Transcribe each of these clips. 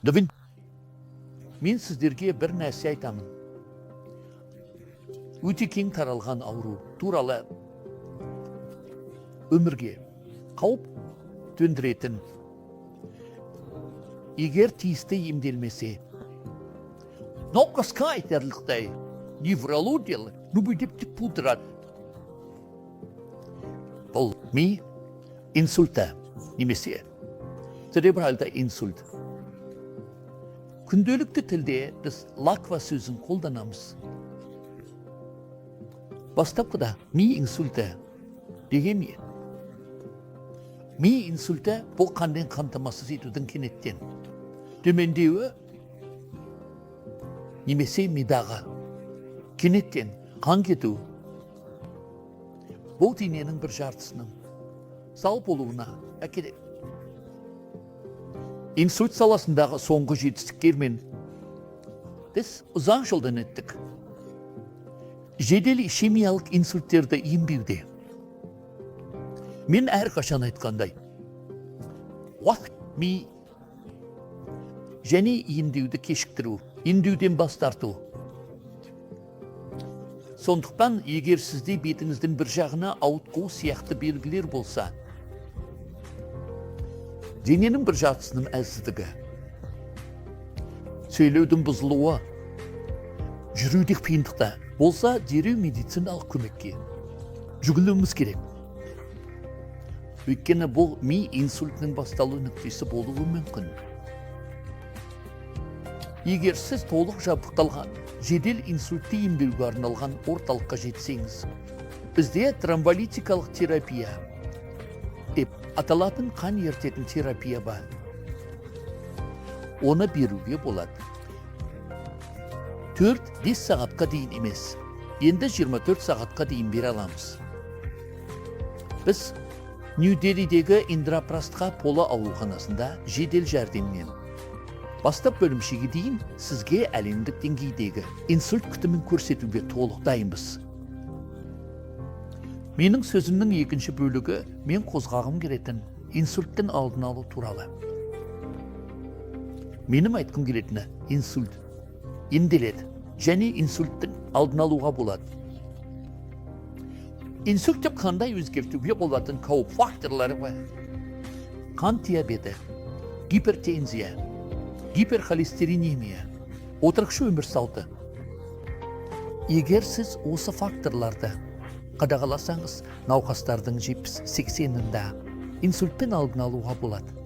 Давин, мен сіздерге бір нәрсе айтамын. Өте кең таралған ауру туралы, өмірге қауіп төндіретін, егер тиісті емделмесе, науқасқа айтарлықтай неврологиялық мүгедектік тудырады. Бұл ми инсульті немесе церебральды инсульт. Күнделікті тілде біз лаква сөзін қолданамыз. Бастапқыда ми инсульті деген не? Ми инсульті — бұл қанмен қамтамасыз етудің кенеттен төмендеуі немесе мидағы кенеттен қан кету. Бұл дененің бір жартысының сал болуына әкеледі. Инсульт саласындағы соңғы жетістіктермен біз ұзақ жолдан өттік. Жедел ишемиялық инсульттерді емдеуде мен әрқашан айтқандай, уақыт ми және емдеуді кешіктіру, емдеуден бас тарту. Сондықтан егер сізде бетіңіздің бір жағына ауытқу сияқты белгілер болса, дененің бір жартысының әлсіздігі, сөйлеудің бұзылуы, жүруде қиындықта болса, дереу медициналық көмекке жүгінуіміз керек, өйткені бұл ми инсультінің басталу нүктесі болуы мүмкін. Егер сіз толық жабдықталған жедел инсультті емдеуге арналған орталыққа жетсеңіз, бізде тромболитикалық терапия деп аталатын қан ерітетін терапия бар, оны беруге болады. 4-5 сағатқа дейін емес, енді 24 сағатқа дейін бере аламыз. Біз Нью-Делидегі Индрапрастха Поло ауруханасында жедел жәрдемнен бастап бөлімшеге дейін сізге әлемдік деңгейдегі инсульт күтімін көрсетуге толық дайынбыз. Менің сөзімнің екінші бөлігі мен қозғағым келетін инсульттің алдын алу туралы. Менің айтқым келетіні: инсульт емделеді және инсульттің алдын алуға болады. Инсульт деп қандай өзгертуге болатын қауіп факторлары бар? Қант диабеті, гипертензия, гиперхолестеринемия, отырықшы өмір салты. Егер сіз осы факторларды қадағаласаңыз, науқастардың 70-80-ында инсультпен алдын алуға болады.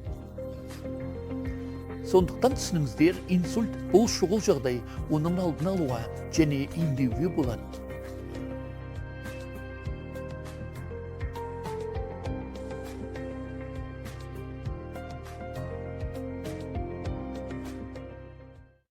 Сондықтан түсініңіздер, инсульт — бұл шұғыл жағдай, оның алдын алуға және емдеуге болады.